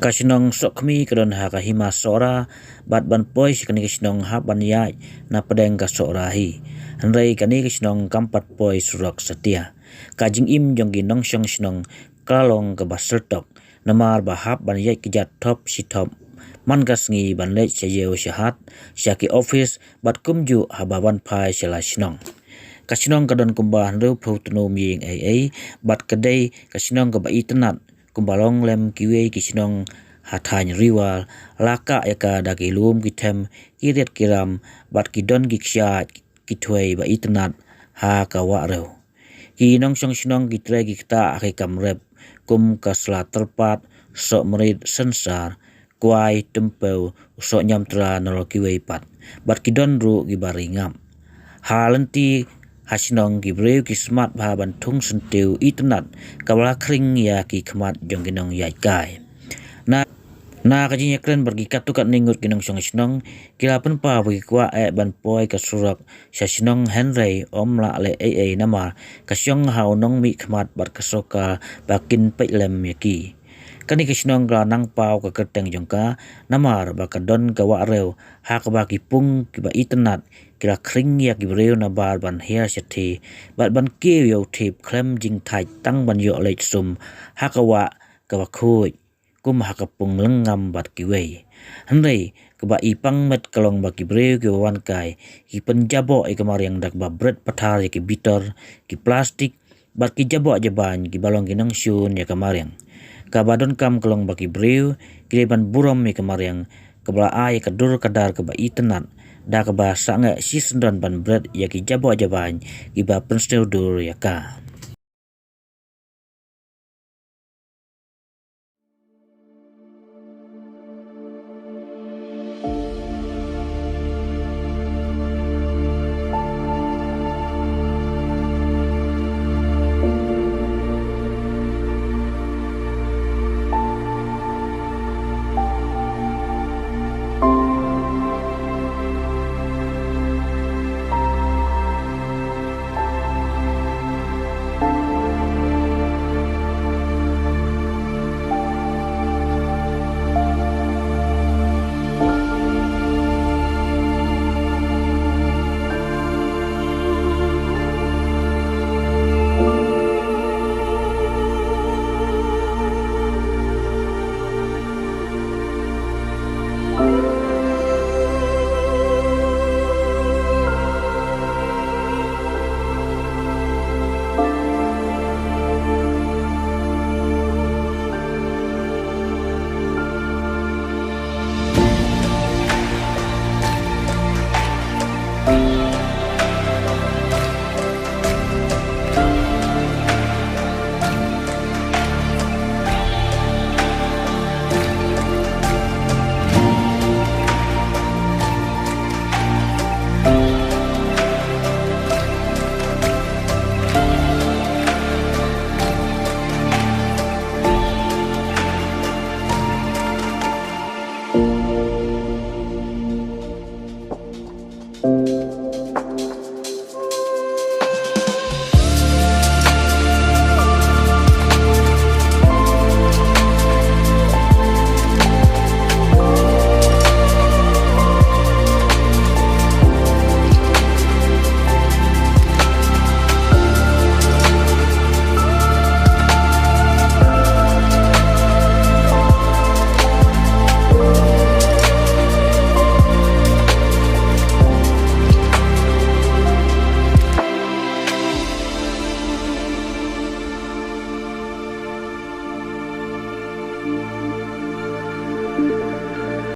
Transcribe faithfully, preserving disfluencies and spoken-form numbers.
Ka shnong Sohkhmi ka don ha ka hima Sohra, bad ban poi sha kane ka shnong hap ban ïaid na pdeng ka Sohra hi. Hynrei kane ka shnong kam pat poi surok satia. Ka jingim jong ki nongshong shnong ka la long kaba syrtok, namar ba hap ban ïaid kjat thop shi thop man ka sngi ban leit sha ïew sha hat, sha ki office, bad kumjuh haba wan phai sha la shnong. Ka shnong ka don kumba hynriewphew tnum ïing ei ei, bad ka dei ka shnong kaba itynnad, kumba long lem kiwei ki shnong ha thaiñ Ri War, la kah ïa ka da ki lum ki them, ki riat ki ram, bad ki don ki ksiat ki thwei ba itynnad ha ka wah rew. Ki nongshong shnong ki trei ki ktah ha ki kam rep, kum ka sla tyrpad, soh mrit, synsar, kwai, tympew, u soh ñiamtra nalor kiwei pat. Bad ki don ruh kiba ri ngap. Ha lynti ha shnong ki briew ki smat bha ban thung syntiew itynnad, kaba la khring ïa ki khmat jong ki nongïaid kai. Na, na ka jingïakren bad ki katto katne ngut ki nongshong shnong, ki la pynpaw ba ki kwah eh ban poi ka surok sha shnong hynrei ym lah leh ei ei namar ka shong ha u nongmihkhmat bad ka sorkar ba kin peit lem ïa ki. Kane ka shnong ka la nang paw ka kyrteng jong ka, namar ba ka don ka wah rew, ha kaba ki pung kiba itynnad ki la khring ïa ki briew nabar ban hiar shathie, bad ban kiew ïa u thiep khlem jingthait tang ban ïoh leit sum ha ka wah kaba khuid, kum ha ka pung lyngngam bad kiwei. Hynrei kaba i pang met ka long ba ki briew kiba wan kai, ki pynjaboh ïa ka mariang da kaba bret pathar ïa ki bitor, ki plastik, bad ki jaboh jabain kiba long ki nongshun ïa ka mariang. Kaba donkam ka long ba ki briew ki dei ban burom ïa ka mariang, kaba la ai ïa ka dur ka dar kaba itynnad, da kaba sangeh shisyndon ban bret ïa ki jaboh jabain kiba pynsniew dur ïa ka.